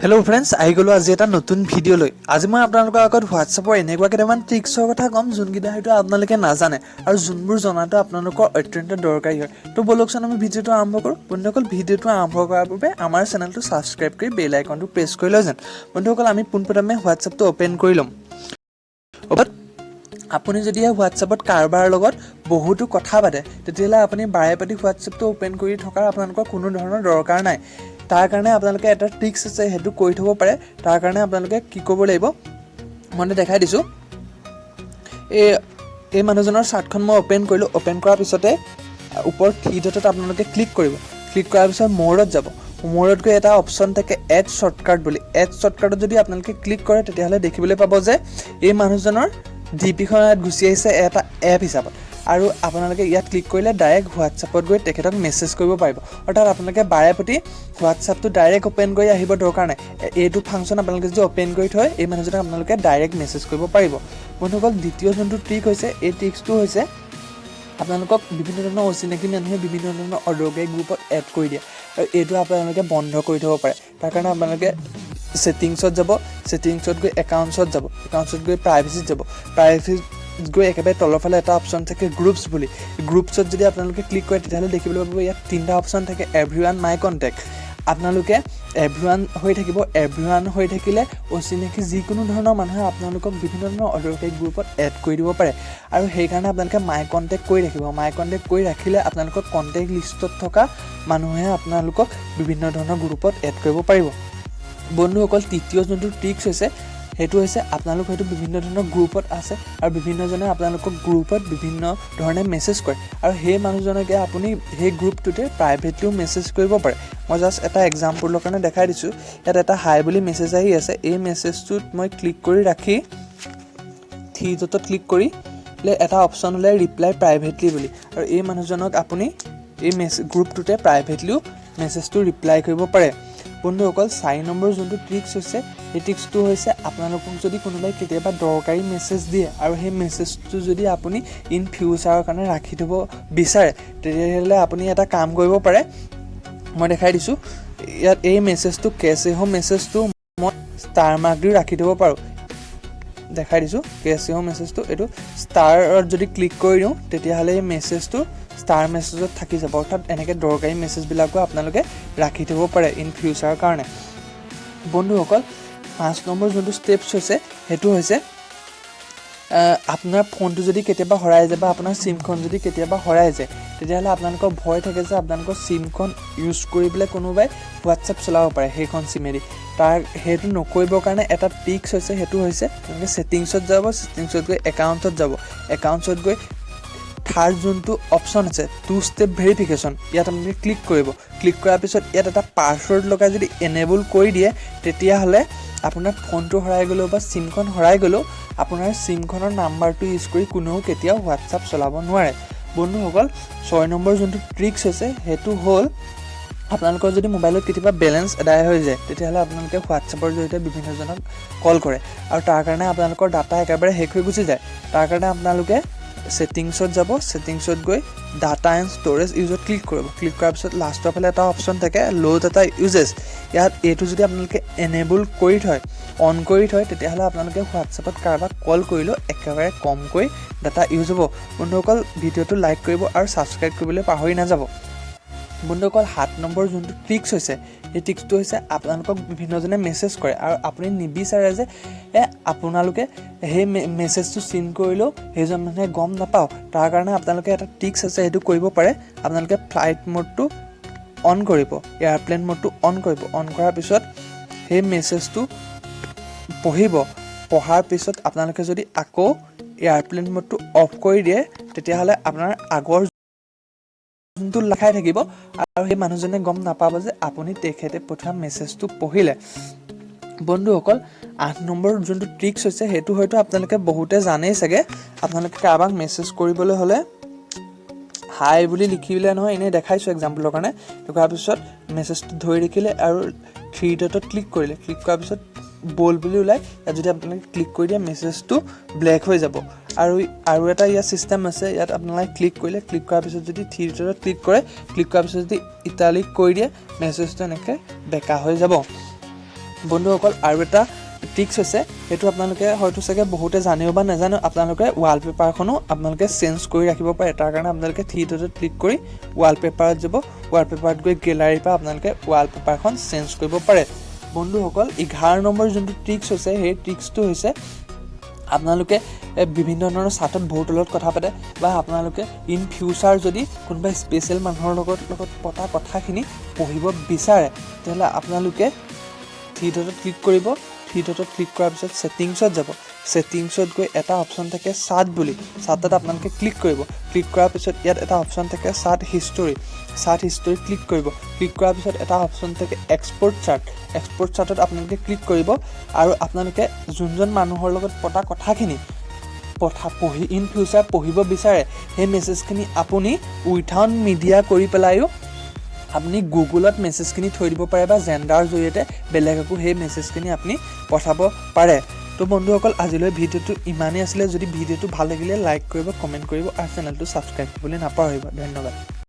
Hello' friends, আহি গ'লোঁ আজি এটা নতুন ভিডিঅ' লৈ। আজি মই আপোনালোকৰ আগত হোৱাটছএপৰ এনেকুৱা কেইটামান ট্ৰিক্সৰ কথা ক'ম, যোনকেইটা হয়তো আপোনালোকে নাজানে আৰু যোনবোৰ জনাটো আপোনালোকৰ অত্যন্ত দৰকাৰী হয়। তো ব'লকচোন, আমি ভিডিঅ'টো আৰম্ভ কৰোঁ। বন্ধুসকল, ভিডিঅ'টো আৰম্ভ কৰাৰ পূৰ্বে আমাৰ চেনেলটো ছাবস্ক্ৰাইব কৰি বেল আইকনটো প্ৰেছ কৰি লৈ যেন। বন্ধুসকল, আমি পোনপ্ৰথমে হোৱাটছএপটো অ'পেন কৰি ল'ম। আপুনি যদি হোৱাটছএপত কাৰোবাৰ লগত বহুতো কথা পাতে, তেতিয়াহ'লে আপুনি বাৰে প্ৰতি হোৱাটছএপটো অ'পেন কৰি থকাৰ আপোনালোকৰ কোনো ধৰণৰ দৰকাৰ নাই। তাৰ কাৰণে আপোনালোকে এটা ট্ৰিক্স আছে, সেইটো কৰি থ'ব পাৰে। তাৰ কাৰণে আপোনালোকে কি কৰিব লাগিব, মই দেখাই দিছোঁ। এই এই মানুহজনৰ চাৰ্টখন মই অ'পেন কৰিলোঁ। অ'পেন কৰাৰ পিছতে ওপৰত থ্ৰী ডটত আপোনালোকে ক্লিক কৰিব। ক্লিক কৰাৰ পিছত ম'ৰত যাব। ম'ৰত গৈ এটা অপশ্যন থাকে এড শ্বৰ্টকাট বুলি। এড শ্বৰ্টকাটত যদি আপোনালোকে ক্লিক কৰে, তেতিয়াহ'লে দেখিবলৈ পাব যে এই মানুহজনৰ ডি পিখন ইয়াত গুচি আহিছে এটা এপ হিচাপত আৰু আপোনালোকে ইয়াত ক্লিক কৰিলে ডাইৰেক্ট হোৱাটছএপত গৈ তেখেতক মেছেজ কৰিব পাৰিব। অৰ্থাৎ আপোনালোকে বাৰে প্ৰতি হোৱাটছএপটো ডাইৰেক্ট অ'পেন কৰি আহিব দৰকাৰ নাই। এইটো ফাংচন আপোনালোকে যদি অ'পেন কৰি থয়, এই মানুহজনক আপোনালোকে ডাইৰেক্ট মেছেজ কৰিব পাৰিব। বন্ধুসকল, দ্বিতীয় যোনটো ট্ৰিক হৈছে, এই ট্ৰিক্সটো হৈছে আপোনালোকক বিভিন্ন ধৰণৰ অচিনাকি মানুহে বিভিন্ন ধৰণৰ অদৰকাৰী গ্ৰুপত এড কৰি দিয়ে আৰু এইটো আপোনালোকে বন্ধ কৰি থ'ব পাৰে। তাৰ কাৰণে আপোনালোকে ছেটিংছত যাব, ছেটিংছত গৈ একাউণ্টছত যাব, একাউণ্টছত গৈ প্ৰাইভেচিত যাব। প্ৰাইভেচিত গৈ একেবাৰে তলৰ ফালে এটা অপশ্যন থাকে গ্ৰুপছ বুলি। গ্ৰুপছত যদি আপোনালোকে ক্লিক কৰে, তেতিয়াহ'লে দেখিবলৈ পাব ইয়াত তিনিটা অপশ্যন থাকে: এভৰি ওৱান, মাই কণ্টেক্ট। আপোনালোকে এভৰি ওৱান হৈ থাকিব। এভৰি ওৱান হৈ থাকিলে অচিনাকি যিকোনো ধৰণৰ মানুহে আপোনালোকক বিভিন্ন ধৰণৰ অদৰকাৰী গ্ৰুপত এড কৰি দিব পাৰে আৰু সেইকাৰণে আপোনালোকে মাই কণ্টেক্ট কৰি ৰাখিব। মাই কণ্টেক্ট কৰি ৰাখিলে আপোনালোকৰ কণ্টেক্ট লিষ্টত থকা মানুহে আপোনালোকক বিভিন্ন ধৰণৰ গ্ৰুপত এড কৰিব পাৰিব। বন্ধুসকল, তৃতীয় যোনটো ট্ৰিক্স হৈছে, সেইটো হৈছে আপোনালোক হয়তো বিভিন্ন ধৰণৰ গ্ৰুপত আছে আৰু বিভিন্নজনে আপোনালোকক গ্ৰুপত বিভিন্ন ধৰণে মেছেজ কৰে আৰু সেই মানুহজনকে আপুনি সেই গ্ৰুপটোতে প্ৰাইভেটলিও মেছেজ কৰিব পাৰে। মই জাষ্ট এটা এক্সাম্পলৰ কাৰণে দেখাই দিছোঁ। ইয়াত এটা হাই বুলি মেছেজ আহি আছে। এই মেছেজটোত মই ক্লিক কৰি ৰাখি থ্ৰী ডটত ক্লিক কৰিলে এটা অপশ্যন ওলাই ৰিপ্লাই প্ৰাইভেটলি বুলি আৰু এই মানুহজনক আপুনি এই গ্ৰুপটোতে প্ৰাইভেটলিও মেছেজটো ৰিপ্লাই কৰিব পাৰে। বন্ধুসকল, 4 নম্বৰ যোনটো ট্ৰিক্স হৈছে, সেই ট্ৰিক্সটো হৈছে আপোনালোকক যদি কোনোবাই কেতিয়াবা দৰকাৰী মেছেজ দিয়ে আৰু সেই মেছেজটো যদি আপুনি ইন ফিউচাৰৰ কাৰণে ৰাখি থ'ব বিচাৰে, তেতিয়াহ'লে আপুনি এটা কাম কৰিব পাৰে। মই দেখাই দিছোঁ। ইয়াত এই মেছেজটো "कैसे हो" মেছেজটো মই ষ্টাৰ মাৰ্ক দি ৰাখি থ'ব পাৰোঁ। দেখাই দিছোঁ। "कैसे हो" মেছেজটো, এইটো ষ্টাৰত যদি ক্লিক কৰি দিওঁ, তেতিয়াহ'লে এই মেছেজটো ষ্টাৰ মেছেজত থাকি যাব। অৰ্থাৎ এনেকৈ দৰকাৰী মেছেজবিলাকো আপোনালোকে ৰাখি থ'ব পাৰে ইন ফিউচাৰৰ কাৰণে। বন্ধুসকল, 5 নম্বৰ যোনটো ষ্টেপছ হৈছে, সেইটো হৈছে আপোনাৰ ফোনটো যদি কেতিয়াবা হেৰাই যায় বা আপোনাৰ চিমখন যদি কেতিয়াবা হেৰাই যায়, তেতিয়াহ'লে আপোনালোকৰ ভয় থাকে যে আপোনালোকৰ চিমখন ইউজ কৰি পেলাই কোনোবাই হোৱাটছএপ চলাব পাৰে সেইখন চিমেদি। সেইটো নকৰিবৰ কাৰণে এটা ট্ৰিক্স হৈছে। সেইটো হৈছে আপোনালোকে ছেটিংছত যাব, ছেটিংছত গৈ একাউণ্টত যাব, একাউণ্টছত গৈ থাৰ্ড যোনটো অপশ্যন আছে টু ষ্টেপ ভেৰিফিকেশ্যন, ইয়াত আপোনালোকে ক্লিক কৰিব। ক্লিক কৰাৰ পিছত ইয়াত এটা পাছৱৰ্ড লগাই যদি এনেবল কৰি দিয়ে, তেতিয়াহ'লে আপোনাৰ ফোনটো হেৰাই গ'লেও বা চিমখন হেৰাই গ'লেও আপোনাৰ চিমখনৰ নাম্বাৰটো ইউজ কৰি কোনেও কেতিয়াও হোৱাটছআপ চলাব নোৱাৰে। বন্ধুসকল, 6 নম্বৰ যোনটো ট্ৰিক্স হৈছে, সেইটো হ'ল আপোনালোকৰ যদি মোবাইলত কেতিয়াবা বেলেঞ্চ এদাই হৈ যায়, তেতিয়াহ'লে আপোনালোকে হোৱাটছএপৰ জৰিয়তে বিভিন্নজনক কল কৰে আৰু তাৰ কাৰণে আপোনালোকৰ ডাটা একেবাৰে শেষ হৈ গুচি যায়। তাৰ কাৰণে আপোনালোকে ছেটিংছত যাব, ছেটিংছত গৈ ডাটা এণ্ড ষ্ট'ৰেজ ইউজত ক্লিক কৰিব। ক্লিক কৰাৰ পিছত লাষ্টৰ ফালে এটা অপশ্যন থাকে ল' ডাটা ইউজেছ। ইয়াত এইটো যদি আপোনালোকে এনেবল কৰি থয়, অন কৰি থয়, তেতিয়াহ'লে আপোনালোকে হোৱাটছএপত কাৰোবাক কল কৰিলেও একেবাৰে কমকৈ ডাটা ইউজ হ'ব। বন্ধুসকল, ভিডিঅ'টো লাইক কৰিব আৰু ছাবস্ক্ৰাইব কৰিবলৈ পাহৰি নাযাব। বন্ধুসকল, 7 নম্বৰ যোনটো ট্ৰিক্স হৈছে, সেই ট্ৰিক্সটো হৈছে আপোনালোকক বিভিন্নজনে মেছেজ কৰে আৰু আপুনি নিবিচাৰে যে আপোনালোকে সেই মেছেজটো চিন কৰিলেও সেইজন মানুহে গম নাপাওক। তাৰ কাৰণে আপোনালোকে এটা ট্ৰিক্স আছে, সেইটো কৰিব পাৰে। আপোনালোকে ফ্লাইট মোডটো অন কৰিব, এয়াৰপ্লেন মোডটো অন কৰিব। অন কৰাৰ পিছত সেই মেছেজটো পঢ়িব। পঢ়াৰ পিছত আপোনালোকে যদি আকৌ এয়াৰপ্লেন মোডটো অফ কৰি দিয়ে, তেতিয়াহ'লে আপোনাৰ আগৰ যোনটো লেখাই থাকিব আৰু সেই মানুহজনে গম নাপাব যে আপুনি তেখেতে পঠোৱা মেছেজটো পঢ়িলে। বন্ধুসকল, 8 নম্বৰ যোনটো ট্ৰিক্স হৈছে, সেইটো হয়তো আপোনালোকে বহুতে জানেই চাগে। আপোনালোকে কাৰোবাক মেছেজ কৰিবলৈ হ'লে হাই বুলি লিখিলে নহয়, এনেই দেখাইছোঁ এক্সাম্পলৰ কাৰণে, লিখাৰ পিছত মেছেজটো ধৰি ৰাখিলে আৰু থ্ৰী ডটত ক্লিক কৰিলে, ক্লিক কৰাৰ পিছত বল্ড বুলি ওলাই ইয়াত যদি আপোনালোকে ক্লিক কৰি দিয়ে, মেছেজটো ব্লেক হৈ যাব। আৰু আৰু এটা ইয়াত ছিষ্টেম আছে। ইয়াত আপোনালোকে ক্লিক কৰিলে, ক্লিক কৰাৰ পিছত যদি থ্ৰী ডটত ক্লিক কৰে, ক্লিক কৰাৰ পিছত যদি ইটালিক কৰি দিয়ে, মেছেজটো এনেকৈ বেকা হৈ যাব। বন্ধুসকল, আৰু এটা ট্ৰিক্স হৈছে, সেইটো আপোনালোকে হয়তো চাগে বহুতে জানেও বা নাজানেও, আপোনালোকে ৱালপেপাৰখনো আপোনালোকে চেঞ্জ কৰি ৰাখিব পাৰে। তাৰ কাৰণে আপোনালোকে থ্ৰী ডটত ক্লিক কৰি ৱালপেপাৰত যাব। ৱালপেপাৰত গৈ গেলাৰীৰ পৰা আপোনালোকে ৱালপেপাৰখন চেঞ্জ কৰিব পাৰে। বন্ধুসকল, 11 নম্বৰ যোনটো ট্ৰিক্স হৈছে, সেই ট্ৰিক্সটো হৈছে আপোনালোকে বিভিন্ন ধৰণৰ চাটত বহুতৰ লগত কথা পাতে বা আপোনালোকে ইন ফিউচাৰ যদি কোনোবা স্পেচিয়েল মানুহৰ লগত পতা কথাখিনি পঢ়িব বিচাৰে, তেতিয়াহ'লে আপোনালোকে থ্ৰী ডটত ক্লিক কৰিব। থ্ৰী ডটত ক্লিক কৰাৰ পিছত ছেটিংছত যাব। ছেটিংছত গৈ এটা অপশ্যন থাকে চাট বুলি, চাটত আপোনালোকে ক্লিক কৰিব। ক্লিক কৰাৰ পিছত ইয়াত এটা অপশ্যন থাকে চাট হিষ্টৰী। চাট হিষ্টৰী ক্লিক কৰিব। ক্লিক কৰাৰ পিছত এটা অপশ্যন থাকে এক্সপৰ্ট চাট। এক্সপৰ্ট চাটত আপোনালোকে ক্লিক কৰিব আৰু আপোনালোকে যোনজন মানুহৰ লগত পতা কথাখিনি পঢ়ি ইন ফিউচাৰ পঢ়িব বিচাৰে, সেই মেছেজখিনি আপুনি উইথাউট মিডিয়া কৰি পেলাইও আপুনি গুগলত মেছেজখিনি থৈ দিব পাৰে বা জেণ্ডাৰৰ জৰিয়তে বেলেগকো সেই মেছেজখিনি আপুনি পঠাব পাৰে। তো বন্ধুসকল, আজিলৈ ভিডিঅ'টো ইমানেই আছিলে। যদি ভিডিঅ'টো ভাল লাগিলে লাইক কৰিব, কমেণ্ট কৰিব আৰু চেনেলটো ছাবস্ক্ৰাইব কৰিবলৈ নাপাহৰিব। ধন্যবাদ।